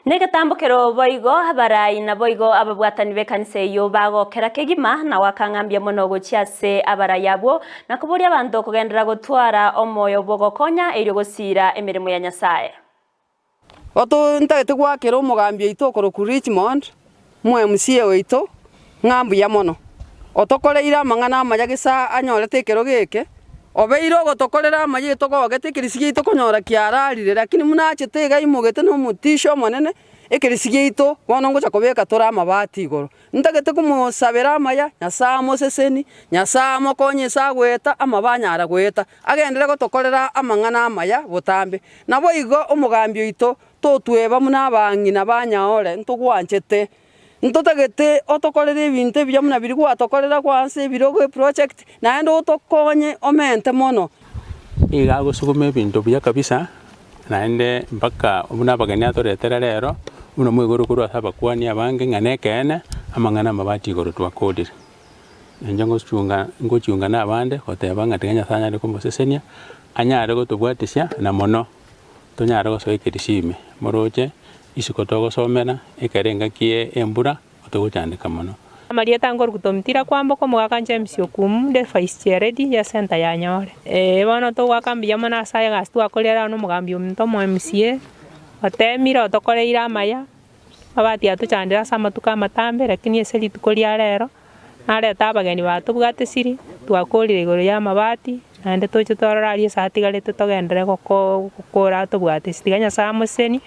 Negetambokero boigo abarai naboigo ababwatani b'ekanisa eyio bagokera kegima na goaka ng'a mbuya mono gochia ase abarai abwo, na koboria abanto kogenderera gotwara omoyo bw'ogokonya erio gosiira emeremo ya Nyasae. Oto ntagete goakera omogambi oito okorokwa Richmond, omo-MCA oito, ng'a mbuya mono. Otokoreire amang'ana amaya gesa anyorete ekerogo eke, obeire ogotokorera amaya etogogete ekerisi giaito konyora kiararire lakini buna achete iga aimogete na omotisho omonene, ekerisi giaito bono ngocha kobeka tore amabati igoro. Ntagete komosabera amaya, Nyasae amoseseni, Nyasae amokonye ase agoeta amabe anyara goeta, agenderere gotokorera amang'ana amaya botambe. Naboigo omogambi oito totweba buna abang'ina ba Nyaore ntogwanchete, ntotagete otokorere ebinto ebiya buna biria gwatokorera kwansa ebirogo eproject, naende otokonye omente mono. Nigo agosuguma ebinto buya kabisa, naende mpaka buna abageni atoretera rero, buna moigoro korwa ase abakuani abange ng'a nekeene, amang'ana amabati igoro twakorire. Inche ngochunga ngochunga na abande goteba ng'a tiga Nyasaye anyare komosesenia, anyare gotobwatisia na mono tonyare gosoa ekerisia ime. Moroche isiko togosomera, ekero engaki ye embura, togochandeka mono. Amarieta nkoruguta omotira kwamboka omogaka James Okumu nde vice chairlady ye center ya Nyore. Ee bono togoaka mbuya mono ase egasi twakorire aro na omogambi ominto omo MCA, otemire otokoreire amaya, mabati atochandire ase amatuko amatambe lakini ase rituko ria rero, narete abageni batobwate siri, twakorire igoro ya amabati, naende toche torore aria ase atigarete togenderere goko gokora atobwate ase. Tiga Nyasaye amosesenie.